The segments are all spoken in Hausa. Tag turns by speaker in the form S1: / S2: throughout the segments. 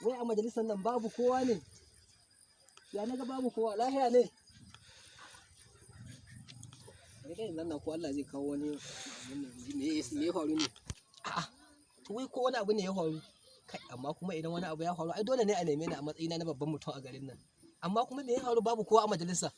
S1: Wai a majalisar nan babu kowa ne? Ya naga babu kowa, lahiya ne? Bari dai in zanna ko Allah zai kawo wani abun nan, in ji me ya faru ne? A'a, to wai ko wani abu ne ya faru? Kai, amma kuma idan wani abu ya faru, ai dole ne a neme ni a matsayina na babban mutum a garin nan. Amma kuma me ya faru babu kowa a majalisa?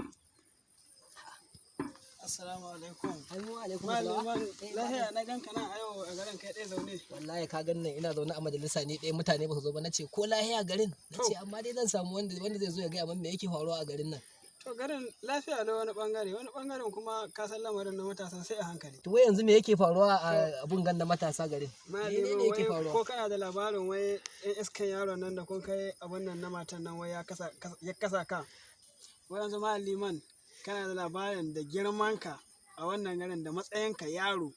S2: Assalamu alaikum.
S1: Amin wa alaikum salam.
S2: Malaman lahiya na ganka nan a yau a garin kai ɗaya zaune.
S1: Wallahi ka gan nan ina zaune a majalisa ne ɗaya, mutane ba su zo ba. Nace ko lahiya garin? Nace amma dai zan samu wanda zai zo ya gaya min me yake faruwa a garin nan.
S2: To, garin lafiya lau wani bangare, wani bangaren kuma ka san lamarin na matasa sai a hankali.
S1: To, wai yanzu me yake faruwa a abun gan na matasa garin? Menene
S2: Malaman,
S1: yake
S2: wai
S1: faruwa?
S2: ko kana da labarin wai ɗan iskan yaron nan da kun kai abun nan na matan nan, wai ya kasa ka. Wai yanzu Liman, kana da labarin da girmanka a wannan garin da matsayinka yaro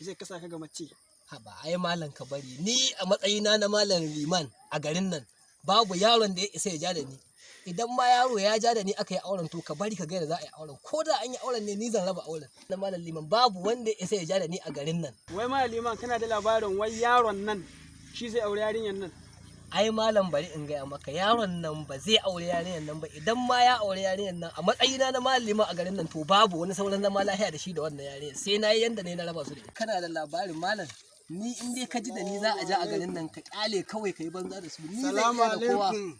S2: zai kasa ka ga mace?
S1: Haba, ai malam ka bari, ni a matsayina na malam liman a garin nan babu yaron da ya isa ya ja da ni. Idan ma yaro ya ja da ni aka yi auren, to ka bari ka ga yadda za a yi auren. Ko da an yi auren ne, ni zan raba auren. Na malam liman, babu wanda ya isa ya ja da ni a garin nan.
S2: Wai Liman, kana da labarin wai yaron nan shi zai aure yarinyar nan?
S1: Ai malam, bari in gaya maka, yaron nan ba zai aure yarinyar nan ba. Idan ma ya aure yarinyar nan, a matsayina na malam liman a garin nan, to babu wani sauran zama lafiya da shi da wannan yarinyar, sai na yi yanda ne na raba su da ita. Kana da labarin malam, ni in dai ka ji da ni za a ja a garin nan, ka kyale kawai, ka yi banza da su. Ni zan
S3: Salamu
S1: iya da kowa.
S3: alaikum.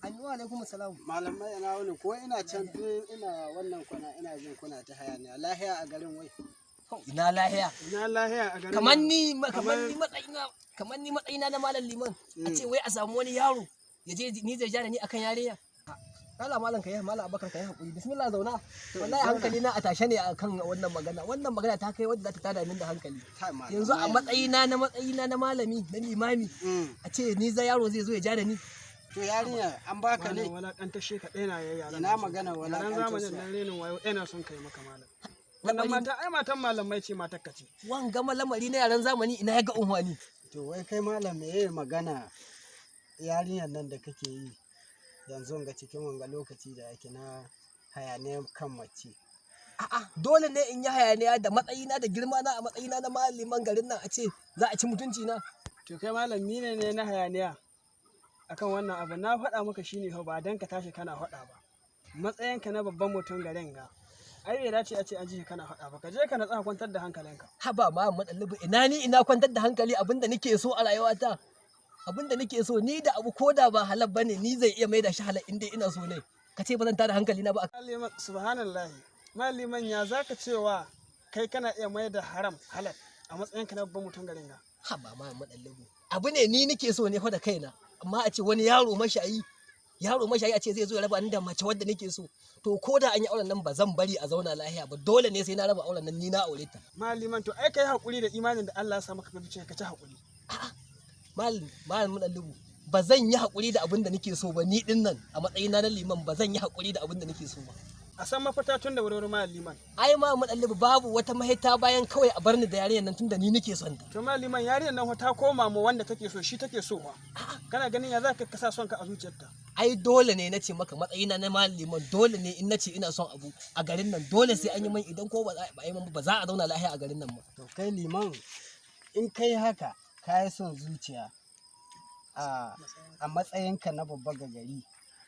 S1: Amin wa alaikum salam.
S3: Malamai, ina wuni? Ko ina can tun ina wannan kwana ina jin kuna ta hayaniya. Lahiya a garin wai?
S1: Ina lahiya?
S2: Ina lahiya a garin
S1: Kamar
S2: nan?
S1: ni kamar ni matsayina na malam liman, a ce wai a samu wani yaro ya je ni zai ja da ni akan yarinya. Kala malam, kai malam Abubakar, kai hakuri, bismillah, zauna. Wallahi hankali na a tashe ne akan wannan magana. Wannan magana ta kai wadda za ta tada min da hankali.
S3: Kai malamai.
S1: Yanzu a matsayina na malami, na limami, a ce ni za yaro zai zo ya ja da ni.
S3: To, yarinya an baka ne?
S2: Malam, walakantar ka ɗaya na yayi yaran
S3: Ina
S2: nan.
S3: magana
S2: Yaran
S3: walakantar
S2: zamanin
S3: su?
S2: nan renin wayo ɗaya na son kai maka, malam. Wannan
S1: Lamari-
S2: mata ai matan malamai ce, matar ka ce.
S1: Wanga lamari na yaran zamani, ina ya ga unhwani?
S3: To, wai kai malam, me yayi magana yarinyar nan da kake yi yanzu ga cikin wanga lokaci da ake na hayaniyar kan mace?
S1: A'a, dole ne in yi hayaniya da matsayina da girma na a matsayina na malamin garin nan, a ce za a ci mutunci na?
S2: To kai malam, ni ne na hayaniya akan wannan abu na faɗa maka shine fa ba dan ka tashi kana faɗa ba. Matsayinka na babban mutum garin ga, ai bai dace a ce an ji ka kana faɗa ba. Ka je ka natsa ka kwantar da hankalinka.
S1: Haba ma matsalibu, ina ni ina kwantar da hankali? Abinda nake so a rayuwata, abinda nake so ni da abu koda ba halal bane, ni zai iya maida shi halal inda ina so ne. Ka ce ba zan tada hankali na ba?
S2: Liman, subhanallahi. Maliman, ya zaka cewa kai kana iya mai da haram halal a matsayinka na babban mutum garin ga?
S1: Haba ma matsalibu, abu ne ni nake so ne fa da kaina, amma a ce wani yaro mashayi, yaro mashayi, a ce zai zo ya raba ni da mace wadda nake so. To ko da an yi auren nan, ba zan bari a zauna lahiya ba. Dole ne sai na raba auren nan, ni na aure ta.
S2: Maliman, to ai kai hakuri da imanin da Allah ya sa maka fice, ka ci hakuri.
S1: Malam matsalibu, ba zan yi haƙuri da abin da nake so ba. Ni din nan a matsayina na liman, ba zan yi haƙuri da abin da nake so ba.
S2: A san mafita tun da wuri, Maliman.
S1: Ai ma matsalibu, babu wata mahita bayan kawai a bar ni da yarinyar nan, tunda ni nake son ta.
S2: To Maliman, yarinyar nan fa ta koma mu wanda take so, shi take so fa. Kana ganin ya za ka kasa son ka a zuciyarta?
S1: Ai dole ne, nace maka, matsayina na liman, dole ne in nace ina son abu a garin nan, dole sai an yi min. Idan ko ba za a yi min ba, za a zauna lafiya a garin nan ba.
S3: To kai liman, in kai haka ka yi son zuciya a matsayinka na babba ga gari,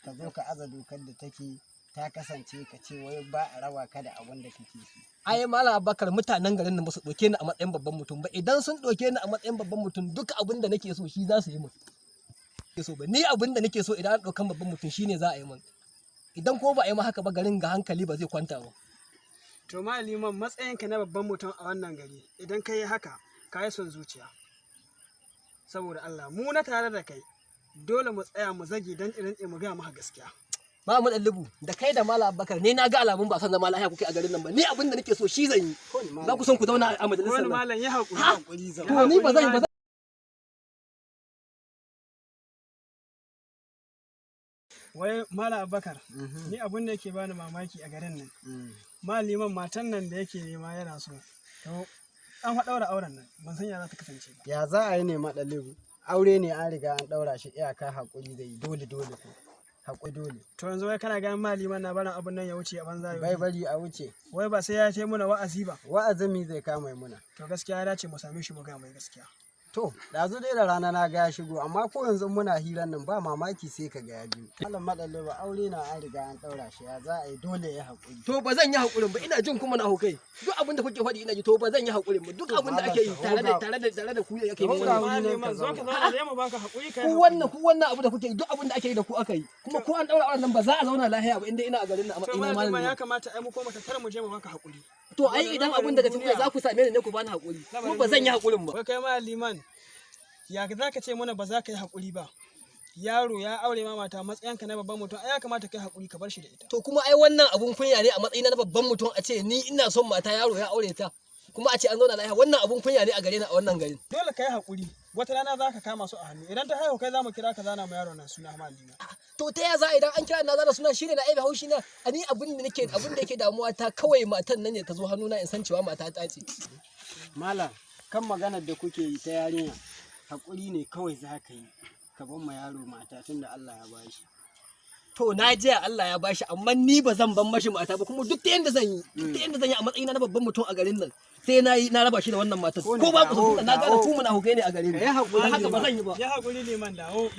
S3: ka zo ka aza dokar da take ta kasance ka ce wai ba a raba ka da abin da kake so.
S1: Ai malam Abubakar, mutanen garin nan ba su ɗauke ni a matsayin babban mutum ba. Idan sun ɗauke ni a matsayin babban mutum, duk abin da nake so shi za su yi min. So ba ni abin da nake so, idan an ɗaukan babban mutum, shine za a yi min. Idan ko ba a yi min haka ba, garin ga hankali ba zai kwanta ba.
S2: To Maliman, matsayinka na babban mutum a wannan gari, idan ka yi haka ka yi son zuciya. Saboda Allah, mu na tare da kai dole mu tsaya mu zage dan irin mu gaya maka gaskiya.
S1: Ba mu ɗallibu da kai da malam Abubakar ne, na ga alamun ba san zama lafiya kuke a garin nan ba. Ni abin da nake so shi zan yi. Za ku son ku zauna a majalisar
S2: Wani
S1: nan?
S2: malam, ya haƙuri.
S3: Hakuri zama.
S1: To ni ba zan ba.
S2: Wai malam Abubakar, ni abin da yake bani mamaki a garin nan, maliman, matan nan da yake nema yana so, to an fa ɗaura auren nan, ban san ya za ta kasance ba.
S3: Ya za a yi ne maɗalibu? Aure ne an riga an ɗaura shi, iyaka haƙuri zai yi, dole dole ko. Haƙuri dole.
S2: To yanzu wai kana ganin maliman na barin abun nan ya wuce a banza?
S3: Bai
S2: yau
S3: bari a wuce.
S2: Wai ba sai ya ce muna wa'azi ba?
S3: Wa'azin mi zai kama muna?
S2: To gaskiya ya dace mu same shi mu ga mai gaskiya.
S3: To, ɗazu dai da rana na ga ya shigo, amma ko yanzu muna hirar nan ba mamaki sai ka ga ya biyo. Malam Maɗalli ba aure na an riga an ɗaura shi, ya za a yi dole ya haƙuri.
S1: To ba zan yi haƙurin ba, ina jin kuma na hukai. Duk abin da kuke faɗi ina ji, to ba zan yi haƙurin ba. Duk abin da ake yi tare da ku yake yi.
S3: Taho ga
S1: Wannan.
S3: wuri nan
S2: Liman
S3: ka
S2: zo ka
S3: zauna.
S2: zauna zai mu baka haƙuri kai.
S1: Ku wannan ku wannan abu da kuke yi, duk abin da ake yi da ku aka yi. Kuma ko an ɗaura auren nan ba za a zauna lafiya ba inda ina a garin nan a
S2: To
S1: matsayin
S2: Malam Liman
S1: malami.
S2: ya kamata ai mu koma tattara mu je mu baka haƙuri.
S1: To ai idan abin daga cikin za ku same ni ne ku bani haƙuri. Kuma ba zan yi haƙurin ba.
S2: Wai kai Malam Liman ya za ka ce mana ba za ka yi haƙuri ba? Yaro ya aure ma mata, matsayinka na babban mutum ai ya kamata kai haƙuri ka bar shi da ita.
S1: To kuma ai wannan abun kunya ne a matsayina na babban mutum a ce ni ina son mata, yaro ya aure ta. Kuma a ce an zauna lafiya, wannan abun kunya ne a gare ni a wannan garin.
S2: Dole ka yi haƙuri, wata rana za ka kama su a hannu, idan ta haihu kai za mu kira ka zana ma yaron nan suna Malam Liman.
S1: To ta ya za a idan an kira na zana suna shine na aibe haushi na a ni abin da nake abin da yake damuwa ta kawai matan nan ne ta zo hannuna in san cewa mata ta ce.
S3: Malam, kan maganar da kuke yi ta yarinya, haƙuri ne kawai za ka yi, ka bar ma yaro mata tunda Allah ya bashi.
S1: To na ji Allah ya bashi, amma ni ba zan ban mashi mata ba, kuma duk ta yanda zan yi duk ta yanda zan yi a matsayina na babban mutum a garin nan sai na yi na raba shi da wannan matar.
S3: Ko ne
S1: Ko ba ku
S3: dawo,
S1: so, tunda na gane
S3: dawo.
S1: ku munafukai ne a garin.
S3: Ka yi haƙuri
S1: Don haka ba
S3: Liman.
S1: zan yi ba.
S2: Ya haƙuri Liman, dawo.